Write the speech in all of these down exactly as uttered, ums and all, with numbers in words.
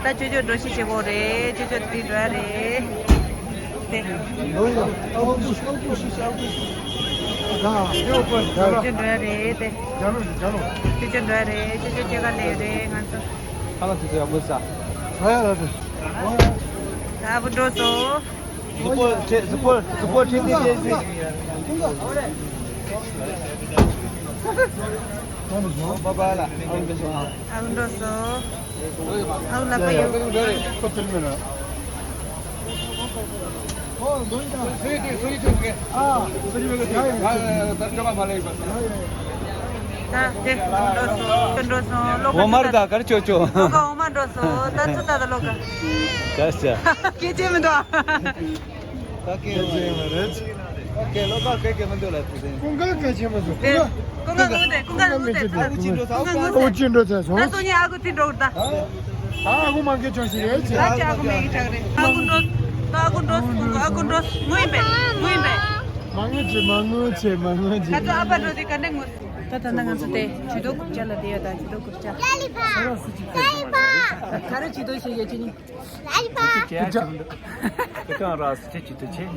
ད་ཅོ་ཅོ་འགྲོ་ཤི་བྱེད་དགོས་རེད། ཅོ་ཅོ་དེ་འགྲོ་ཡ་རེད། དེ། ཅོ་ཅོ་འགྲོ་ཡ་རེད་དེ། ཅོ་ཅོ་འགྲོ་ཡ་རེད། ཅོ་ཅོ་སྐྱེ་རྒ་ལས་རེད་ང་ཚོ། ད་བུ་འགྲོ་སོང་། གཟིགས་པོ་ཆེ། གཟིགས་པོ། གཟིགས་པོ་ཆེ། ཆེ། ཆེ། ཆེ། ཨ་འགྲོ་སོང་། ཨ་ལ་པ་ཡོད། ད་དེ་འགྲོ་སོང་། འགྲོ་སོང་། ལོ་ཀ་འོ་མར་ད་གར་ཅོ་ཅོ། ལོ་ཀ་འོ་མ་འགྲོ་སོང་། ད་ཚོ་ད་ད་ལོ་ཀ། ཀ་ཤ། སྐད་ཆ་མི་འདུག་ད་སྐད་ཡོང་ཡོང་རེད། ད་སྐད་ལོ་ཀ་སྐད་སྐད་མི་འདུག་ལ་དེ་དེ། ཀུན་དགའ་སྐད་ཆེན་མོ་ཟེར། ཀུན་དགའ། ཀུན་དགའ་ཀུན་དགའ་ཀུན་དགའ་ངུ་ཚད། ཨ་ཁུ་ཅི་འགྲོ་ཚར་སོང་། ད་སོ་ཉི་ཨ་ཁུ་དེ་འགྲོ་ད། ད་ཨ་ཁུ་མང་གི་ཅོང་ཞིག་རེད་ཅེ། ད་ཅི་ཨ་ཁུ་མེད་གི་ཆག་རེད། ཨ་ཁུ་འགྲོ། ད་ཨ་ཁུ་འགྲོ། ཀུན་དགའ་ཨ་ཁུ་འགྲོ། ངུ་ཡིན་པས། ངུ་ཡིན་པས། མ་ངུ་ཅེ། མ་ངུ་ཅེ། མ་ངུ་ཅེ། ད་ཚོ་ཨ་ཕ་འགྲོ་དེ་ག་འདྲ་ངུ། ད་ད་ནང་ང་ཚོ་དེ་ཇུས་གཏོགས་རྐུབ་བཀྱག་ལ་བསྡད་ཡོད། ད་ཇུས་གཏོགས་རྐུབ་བཀྱག་ག་རེ་ཇུས་གཏོགས་བྱེད་ཡོད་ཅི་ནི། ལ་ལི་བ། ཁྱེད་རང་ར་སུ་ཆེ་ཇུས་གཏོགས་བྱེད།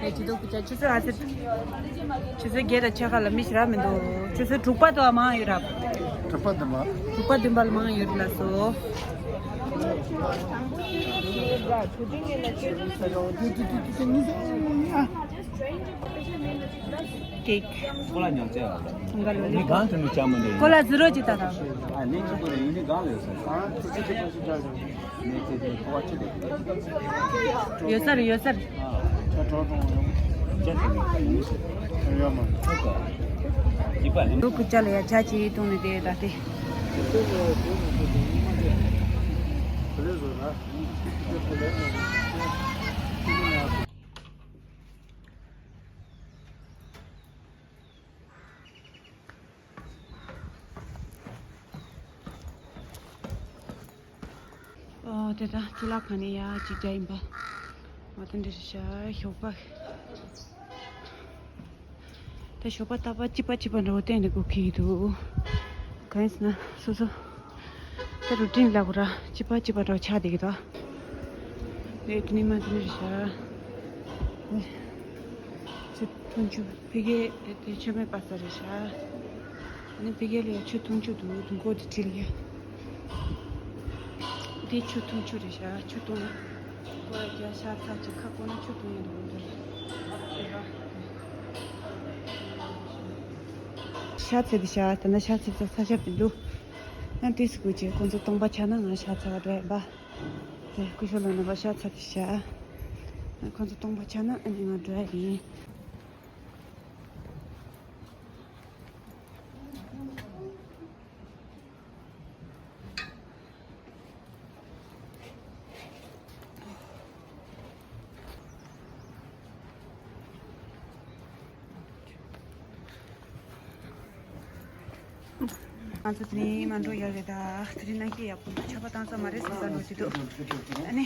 ཨེ་ཇུས་གཏོགས་རྐུབ་བཀྱག་ཆུ་ཚོད་ཨ་ཚེ། ཆུ་ཚོད་བརྒྱད་དང་ཕྱེད་ཀ་ལ་མི་ཞིག་རག་མི་འདུག་ཆུ་ཚོད་དྲུག་པ་དུ་མང་ཡོད་ར། དྲུག་པ་དུ་མ། དྲུག་པ་བདུན་པ་ལ་མང་ཡོད་རེད་ལགས་སོ། ཀེག་ཁོ་ལ་ཉོ་ཆེ་བ། ཁོ་ལ་ལོ་ལི། ནི་གང་དུ་ནི་ཅང་མི་འདུག་ཁོ་ལ་ཟི་རོ་ཅི་ད་ད། ཨ་ནི་ཅི་ཀོ་རེ་ཡིན་ནི་གང་ལ་ཡོད་ས། ཨ་ཙི་ཙི་ཙི་ཙི་ཙི། ནི་ཙི་ཙི་ཁོ་བ་ཅི་ལེ། ཡོད་ས་རེད། ཡོད་ས་རེད། ཨ་ཁྲ་ཁྲོ་ཁྲོ་ཡོང་། ཅི་ཙི་ནི་ཡོད་མ། ཁོ་ཀ་ཡིན་པ་ནི། ལུག་གི་ཅ་ལ་ཡ་ཆ་ཅི་བཏུང་ནི་དེ་ད་དེ། ཨོ་དེ་ད་གཙུག་ལག་ཁང་ནས་ཡར་གཅིག་རྒྱག་ཡིན་པ། འོ་དེ་འདྲ་རེད་ཤག་ཞོགས་པ། ད་ཞོགས་པ་རྟག་པར་གཅིག་པ་གཅིག་པ་འདྲ་བོ་བསྟན་ནས་སྒུག་གི་འདུག་གང་ཡིན་ཟེར་ན་སོ་སོ། ད་རུ་ཊིན་ལབ་དགོས་ར། གཅིག་པ་གཅིག་པ་འདྲ་བོ་ཆགས་བསྡད་ཀྱི་འདུག་ཨ་ནི་དེ་ནས་མ་དེ་འདྲ་རེད་ཤག་ཆུ་འཐུང་ཆུ། ཕ་གི་དེ་ཆུ་མེད་པ་ས་རེད་ཤག་ཨ་ནི་ཕ་གི་ལ་ཡ་ཆུ་འཐུང་ཆུ་འདུག་འདུག་གོ་དེ་བྲིས་ལ་ཡ། དེ་ཆུ་འཐུང་ཆུ་རེད་ཤག་ཆུ་འཐུང་ན། ཁོ་ར་རྒྱ་ཤ་ཚ་ཅིག་ཁ་བསྐོར་ན་ཆུ་འཐུང་ཡ་འདུག་འདུག་ཤ་ཚ་དེ་ཤག་ད་ན་ཤ་ཚ་ཚ་ས་ཤ་པི་འདུག་ང་དུས་སུ་དགོས་ཀྱི་ཁོང་ཚོ་སྟོང་པ་ཆགས་ན་ང་ཤ་ཚ་བ་འགྲོ་ཡ་འབའ། དེ་སྐུ་ཞབས་ལོ་ནང་པ་ཤ་ཚ་དེ་ཤག་ཁོང་ཚོ་སྟོང་པ་ཆགས་ན་ཨ་ནི་ང་འགྲོ་ཡ་ཡིན། ང་ཚོ་དེ་རིང་མ་འགྲོ་ཡ་རེད་ད། དེ་རིང་གནམ་གཤིས་ཡག་པོ་འདུག་ཆར་པ་བཏང་ས་མ་རེད་ཟེར་ས་འགྲོ་གི་འདུག་ཨ་ནི་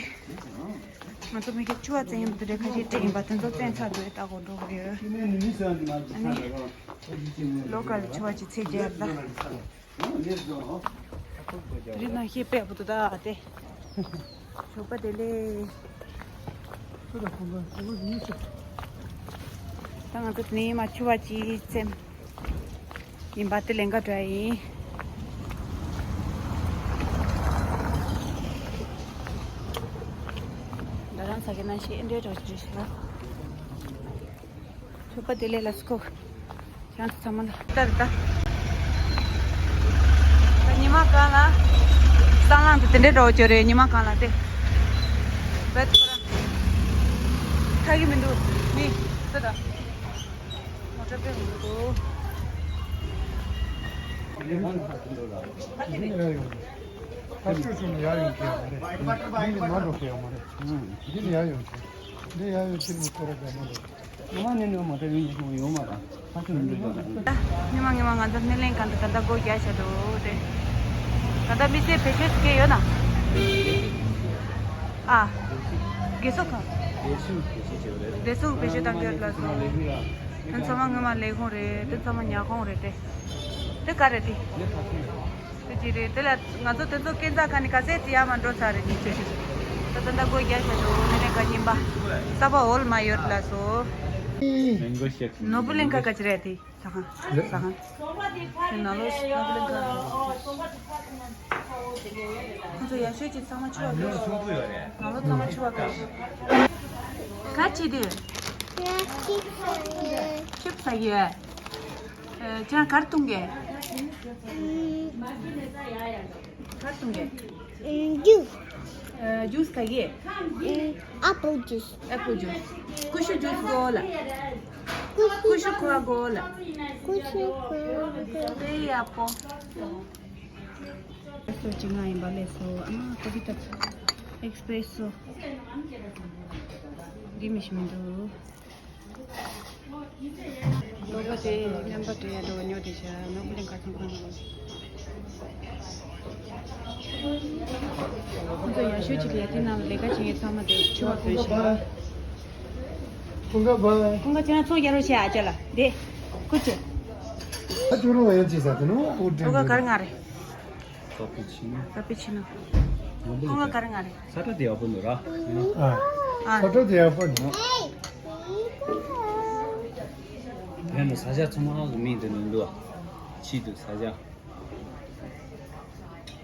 ང་ཚོ་མི་གི་ཆུ་བ་བཙན་ཡིན་པ་དེ་འདྲ་ཁ་ཤས་སྤྲད་ཡིན་པ་དེ་ཚོ་བཙན་ཚར་འདུག་ད་གོ་འགྲོ་གི་ཡོད། ཨ་ནི་ལོ་ཀ་ལ་ཆུ་བ་ཅིག་ཚད་རྒྱས་ད། རི་ནང་ཤེས་པས་བུ་དུ་ད་དེ། ཞོགས་པ་བདེ་ལེགས། ད་ང་ཚོ་དེ་ནས་མ་ཆུ་བ་ཅིག་འཚེམ། ཡིན་པ་དེ་ལེན་ག་འགྲོ་ཡ་ཡིན། ད་རང་ཚ་གི་ནང་ཤེས་འདྲེ་འགྲོ་ཅི་རེད་ཤག་ཞོགས་པ་བདེ་ལེགས་ལ་སྐོ། ཁྱེད་ཚོ་ཚང་མ་ལ་ལྟར་ད། ད་ཉི་མ་གང་ལ། སྲང་ལམ་དེ་དེ་འདྲའི་འདྲ་བོ་ཅིག་རེད་ཉི་མ་གང་ལ་དེ། བེད་ཁོ་ར། ཁ་གི་མི་འདུག་མི། ཙི་ད། མོ་ཊ་པེ་མི་འདུག་ཕར་ཕྱོགས་ཕྱོགས་ནས་ཡར་ཡོང་གི་ཡོད་མ་རེད། འདི་ནས་མར་འགྲོ་གི་ཡོད་མ་རེད། འདི་ནས་ཡར་ཡོང་གི་འདི་ཡར་ཡོང་ཕྱིར་མི་སྐོར་ར་རྒྱག་མ་འགྲོ། ཉི་མ་ནས་ནས་མ་དྲན་ཡོང་ཡོང་མ་ར། ཕ་ཆུ་འགྲོ་ཡོད་ར། ཉི་མ་ཉི་མ་ང་ཚོ་སྣེ་ལེན་གང་དུ་ད་ལྟ་སྒོ་རྒྱག་བྱ་འགྲོ་དེ། ད་ལྟ་མི་ཚེ་བེད་སྤྱོད་སྐྱེལ་ཡོད་ན། ཨ། དགེ་སོ་ག་བདེ་སྲུང་བེད་སྤྱོད་གཏང་གི་ཡོད་ལ་སོང་། དེ་ཚང་མ་སྔོན་མ་ལས་ཁུངས་རེད། དེ་ཚང་མ་ཉ་ཁུངས་རེད་དེ། དེ་ག་རེད་དེ། དེ་ཅི་རེད། དེ་ལ་ང་ཚོ་དེ་ཚོ་སྐས་འཛེག་མཁན་ནི་ག་ཚད་ཅིག་ཡར་མར་འགྲོ་ཚར་རེད། ཉིན་ཅིག་ད་ད་ལྟ་སྒོ་རྒྱག་བྱས་འགྲོ། མི་རེ་ག་ཉིན་པ་ས་པ་འོལ་མ་ཡོད་ལ་སོ། མེང་གོ་ཤེག་ནོར་བུ་གླིང་ཁ་ག་ཅི་རེད། དེ་ཟ་ཁང་། ཟ་ཁང་། དེ་ནང་ལོགས་ནོར་བུ་གླིང་ཁ། ཁོང་ཚོ་ཡག་ཤོས་ཅིག་ཚང་མ་ཆུ་བ་ནང་ལོགས་ཚང་མ་ཆུ་བ་ཁ་ཤས། ནང་ལོགས་ཚང་མ་ཆུ་བ་ཁ་ཤས། ག་ཅི་དེ། ཆིབས་ཟ་གི་ཡོད། ཨ། ཁྱེད་རང་ག་རེ་འཐུང་གི། ག་རེ་འཐུང་གི། ཨ། ཇུས། ཨ། ཇུས་ག་གི། ཨ། ཨེ་པལ་ཇུས། ཨེ་པལ་ཇུས། ཀུ་ཤུ་ཇུས་དགོས་ལ། ཀུ་ཤུ་ཀུ་ཤུ་ཁུ་བ་དགོས་ལ། ཀུ་ཤུ་ཁུ་བ་དགོས། དཔེ་ཡག་པོ། ཨེག་སོ་ཅིག་ང་ཡིན་པ་ལས་སོ། ཨ་མ་ཀོ་ཕི་ཏ་ཨེག་སི་པེ་རེ་སོ། འདི་མི་ཤི་མི་འདུག་ལོ་ག་དེ་རྔན་པ་དེ་ཡ་འགྲོ་བ་ཉོ་དེ་བྱ་ནོར་བུ་གླིང་ཁ་ཚང་ཁང་ནང་། ཁོང་ཚོ་ཡག་ཤོས་ཅིག་ལས་དེ་ནང་ལས་ཀ་བྱེད་མཁན་ཚང་མ་དེ་ཕྱུ་པ་ཕུལ་ཤག་ཁོང་ཁ་བ། ཁོང་ཁ་ཁྱེད་རང་ཚོང་རྒྱག་རོགས་བྱེད་ཨ་ཅག་ལ་དེ། ཁུ་ཅེ། ཨ་ཅོ་རོ་ཡང་ཅི་ཟ་དེ་ནོ་ཨོ་ཁོང་ཁ་ག་རེ་ང་རེད། ས་པི་ཆི་ནོ། ས་པི་ཆི་ནོ། ཁོང་ཁ་ག་རེ་ང་རེད། ས་ཏ་དེ་ཡག་པོ་འདུག་ར། ཨ། ཨ། ས་ཏ་དེ་ཡག་པོ་འདུག་ཡང་ན་ས་ཆ་ཚང་མ་གི་མིང་དེ་ནོ་འདུག་ཨ། ཆི་འདུག་ས་ཆ།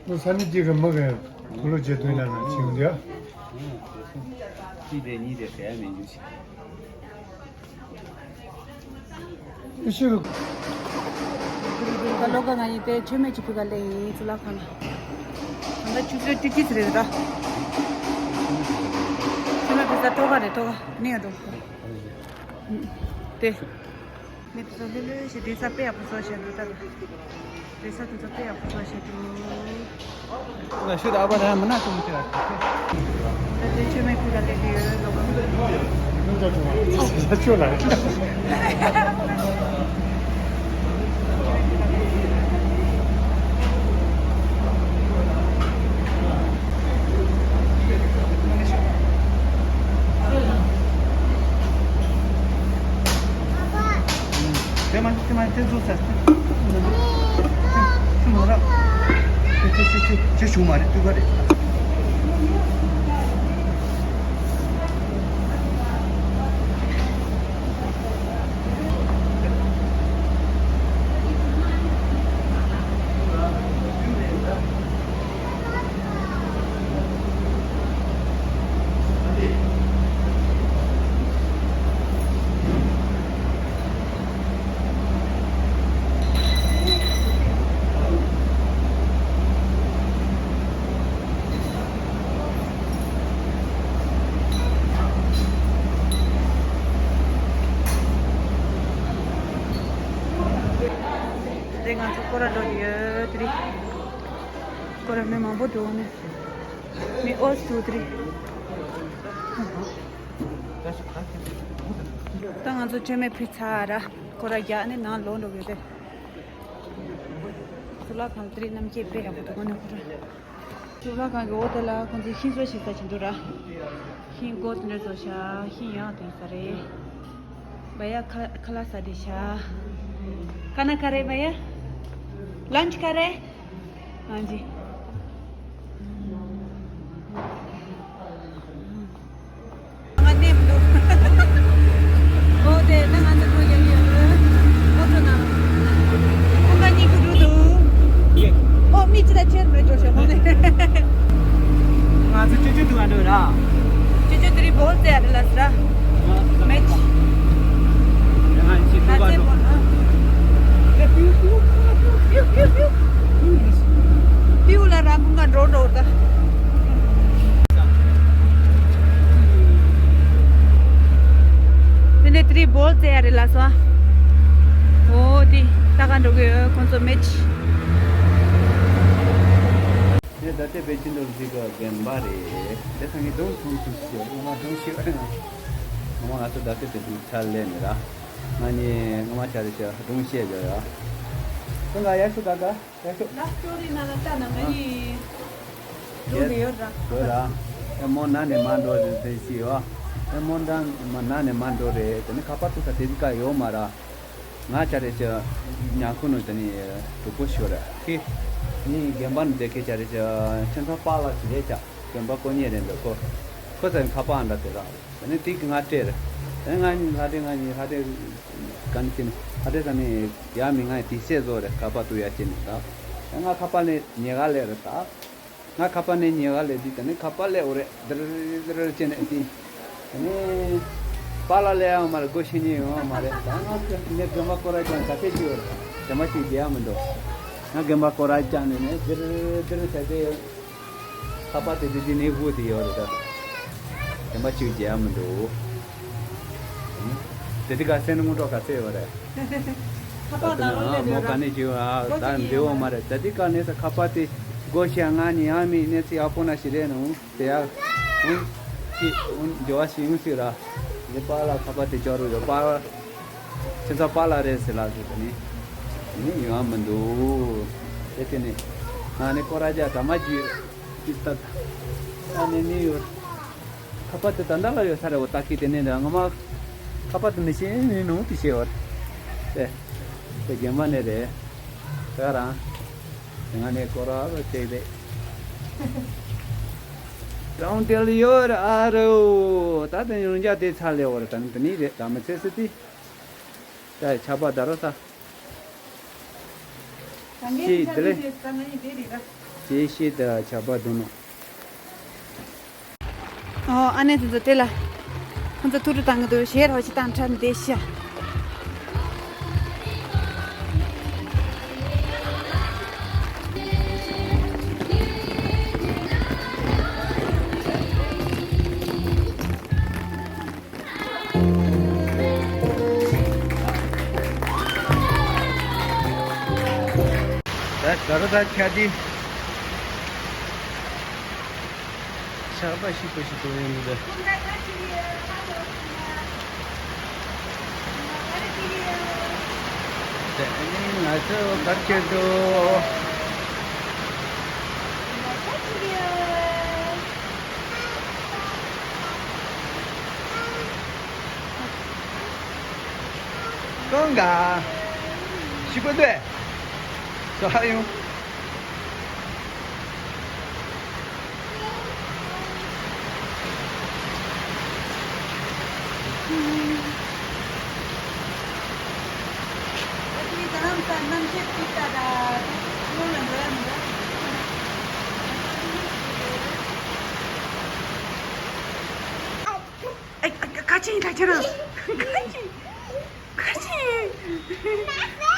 ནོ་ས་ནི་ཅི་གི་མ་གི་བུ་ལོ་བྱེད་དུས་ན་ན་ཆིང་འདི་ཨ། ཅི་དེ་གཉིས་དེ་ཟེར་ཡ་མེད་འཇུ་ཆི། ཨི་ཤི་རུ། ད་ལོ་ག་ང་ཡིན་ཏེ་མཆོད་མེ་གཅིག་ཕུལ་ག་ལེ་ཡིན་གཙུག་ལག་ཁང་ལ། ད་ལྟ་ཆུ་ཚོད་ཏི་ཏི་ཙི་རེད་ད། མཆོད་མེ་ཕུལ་ས་ཐོག་ཁ་རེད་ཐོག་ཁ་ནི་ཡོད་འགྲོ། ཏེ། མེ་ཏོག་ལྷོད་ལྷོད་ཞིག་འདྲེ་ས་དཔེ་ཡག་པོ་བཟོ་བྱས་འདུག་ད། འདྲེ་ས་དེ་ཚོ་དཔེ་ཡག་པོ་བཟོ་བྱས་འདུག་ང་ཤུ་ད་ཨ་བ་ད་མ་ན་ཏུ་མི་ཁྱེར་ཨ། ད་དེ་ཆོས་མེད་ཁུལ་ལ་སླེབས་ཡོད་ལོ། ཡ་ཆོས་ལ། དེ་མ་དེ་མ་དེ་ཚོ་ས། དེ་མ་ར། དེ་དེ་དེ་དེ་དེ་བྱུང་མ་རེད་དུས་ག་རེད། དེ་ང་ཚོ་སྐོར་ར་འགྲོ་གི་ཡོད་དེ་རེད། སྐོར་ར་མི་མང་པོ་འདུག་ནས། མི་ཨོ་སུ་དེ་རེད། ད་ང་ཚོ་མཆོད་མེ་ཕུལ་ཚར་ར། སྐོར་ར་རྒྱག་ནས་ནང་ལོག་འགྲོ་གི་ཡོད་དེ། གཙུག་ལག་ཁང་དེ་རེད། རྣམ་རྒྱལ་དཔེ་ཡག་པོ་འདུག་ཨ་ནི་སྐོར་ར། གཙུག་ལག་ཁང་གི་འོག་དེ་ལ་ཁོང་ཚོས་ཤིང་བཟོ་བྱེད་ས་ཅིག་འདུག་ར། ཤིང་སྒོ་དེ་འདྲ་བཟོ་བྱ། ཤིང་ཡང་དེ་ས་རེད། བ་ཡ་ཁ་ཁ་ལག་ཟ་དེ་བྱ། ཁ་ན་ཁ་རེ་བ་ཡ། ལན་ཆི་ཁ་རེ། ལན་ཆི། ང་ནེམ་འདུག་ཨོ་དེ་ད་ང་ཚོ་ཁོ་ཡ་ཡ་ཨོ་ཚོ་ན། ཁོང་ག་གཉིས་ཀྱི་འགྲོ་འདུག་ཨོ་མི་ཅི་ད་ཆེར་མེད་འགྲོ་ཤག་ཁོང་ནི། ང་ཚོ་ཅོ་ཅོ་འདུག་ཨ་འགྲོ་ར། ཅོ་ཅོ་དེ་རི་བོལ་ཙེ་ཨ་རི་ལ་སི་ར། མེ་ཆི། ང་ཚོ་ཅོ་ཅོ་འདུག་ཨ་འགྲོ། ད་པིའུ་པིའུ་པིའུ་པིའུ་པིའུ་པིའུ། པིའུ་ལ་ར་ཁོང་ག་འགྲོ་འགྲོ་ད། དེ་ནས་དེ་རིང་བོལ་ཙེ་ཡ་རེད་ལ་སོ། འོ་དེ་ལྟ་ག་འགྲོ་གི་ཡོད་ཁོང་ཚོ་མེ་ཆི། དེ་ད་ལྟའི་པེ་ཅིན་རྡོ་རྗེ་གི་དགོན་པ་རེད། དེ་སང་ངས་སྒྲུང་ཐུང་ཐུང་ཞིག་ངོ་མ་སྒྲུང་ཞིག་ངོ་མ་ང་ཚོ་ད་ལྟའི་དེ་དུས་ཆར་ལས་ནས་ར། ང་ནི་ངོ་མ་ཆ་རེ་ཞིག་སྒྲུང་བཤད་དགོས་ར། ཁོང་ག་ཡར་ཤོག་ག་ག་ཡར་ཤོག་ལབ་སི་ཊོ་རི་ནང་ལ་ལྟ་ན་ང་ཡི་འགྲོ་ནས་ཡོད་ར། ཡོད་ར། ཨེ་མོ་ན་ནས་མ་འགྲོ་རེད་དེ་ཤི་ཡོད། ཨེ་མོ་ན་ན་ནས་མ་འགྲོ་རེད་དེ་ནི་ཁ་པར་ཐུག་ས་དེ་ག་ཡོད་མ་ར། ང་ཆ་རེ་ཞིག་ཉང་ཁུ་ནུ་དེ་ནི་གྲོགས་པོ་ཤོར་ར་ཁི། ངའི་རྒན་པ་ནི་དེ་སྐད་ཆ་རེད་ཅག་ཁྱེད་ཚོ་པཱ་ལགས་ཤིག་རེད་ཅག་རྒན་པ་དཀོན་གཉེར་རེད་འདུག་གོ། ཁོ་ཚོ་ཁ་པར་འདྲ་དེ་རག་རེད། དེ་ནས་དེ་གི་ང་སྤྲད་རེད། དེ་ནས་ང་གཉིས་ལྷ་འདྲེ་ང་གཉིས་ལྷ་འདྲེ་ག་ནས་ཅི་ནས་ལྷ་འདྲེ་ས་ནས་ཡ་མི་ང་དེ་སེ་བཟོ་རེད། ཁ་པར་དུ་ཡ་ཅི་ནས་ད། དེ་ང་ཁ་པར་ལས་ཉེ་ག་ལས་རེད་ད། ང་ཁ་པར་ནས་ཉེ་བ་ལས་དུས་ད་ནི་ཁ་པར་ལས་འོ་རེད་དིར་དིར་བྱས་ནས་དེ། ད་ནི་པཱ་ལགས་ལས་ཡང་མ་རེད། སྒོ་ཕྱེ་ཉེན་ཡོང་བ་མ་རེད། ད་ང་ཁ་ནས་རྒན་པ་སྐོར་ར་ཀྱང་ག་ཚད་ཅིག་ཡོད་རེད། དེ་མ་ཅིག་བརྗེད་ཡ་མི་འདུག་ང་རྒན་པ་སྐོར་ར་ཀྱང་ནས་ནས་དིར་དིར་བྱས་ཏེ། ཁ་པར་དེ་དེ་དེ་ནས་བུ་དེ་ཡོད་རེད་ད། དེ་མ་ཅིག་བརྗེད་ཡ་མི་འདུག་དེ་དེ་ག་སེ་ནི་སྔོན་འགྲོ་ག་ཚད་ཡོད་རེད། ཁ་པར་ནང་ལ་ཨ་མོ་ག་ནས་བྱུང་ཨ། ད་འདི་འོ་མ་རེད། ད་འདི་ག་ནས་ས་ཁ་པར་དེ་སྒོ་ཕྱེ་ང་ནི་ཡང་མི་གནས་ཚུལ་ཡག་པོ་ན་ཞིག་རེད་ནོ། དེ་ཡ་འོང་ཅི་འོང་འགྱོ་བ་ཞིག་ཡོང་སྲིད་ར། འདི་པཱ་ལགས་ཁ་པར་དེ་འབྱོར་རུ་ཡོད་པ། ཁྱེད་ཚོ་པཱ་ལགས་རེད་ཟེར་ལ་ཟེར་ད་ནི་ནི་ཡོང་མི་འདུག་དེ་དེ་ནི་ང་ནི་སྐོར་ར་རྒྱ་ད་མ་བརྒྱུད་ཅི་ལྟ་ད་ནི་ནི་ཡོད། ཁ་པར་དེ་ད་ལྟ་ལ་ཡོད་ས་རེད་འོ། ད་ཀི་དེ་ནས་འདྲ་ངོ་མ་ཁ་པར་དེ་མི་ཤེས་ནི་ནོ་དེ་ཤེས་བར། དེ་དེ་རྒན་མ་ནས་རེད། ད་རང་དེ་ང་ནས་སྐོར་ར་རོ་བྱེད་དེ་རང་དེ་ལ་ཡོད་ར་ཨ་རོ། ད་དེ་ཡོང་རྒྱ་དེ་ཚ་ལེ་བར་ད་ནི་དེ་ནི་རེད། ད་མི་ཚེ་སི་དེ་ད་ཆ་པ་ད་རོ་ད། ཤེས་དེ་ལས། ཤེས་ཤེས་དེ་ཆགས་པ་འདུག་ནོ། ཨོ་ཨ་ནེ་དེ་ཚོ་དེ་ལ། ཁོང་ཚོ་ཐུགས་སྤྲོ་བཏང་གི་འདུག་ཞེས་རོ་ཞིག་བཏང་ཁྲ་འདི་ཤ། ད་ད་རུང་ད་ཆ་དེ་ཆགས་པ་ཞིག་པོ་ཞིག་གཏོང་ཡོང་གི་འདུག་ད་ནི་ང་ཚོ་གར་ཁྱེར་འགྲོ། ཀང་ག་ཤི་པ་དེ་ས་ཡོང་ཨ། ཨ། ཨ། ཁ་ཆེ་ཡིན་ད་ཁྱེད་རང་། ཁ་ཆེ། ཁ་ཆེ་ཡིན།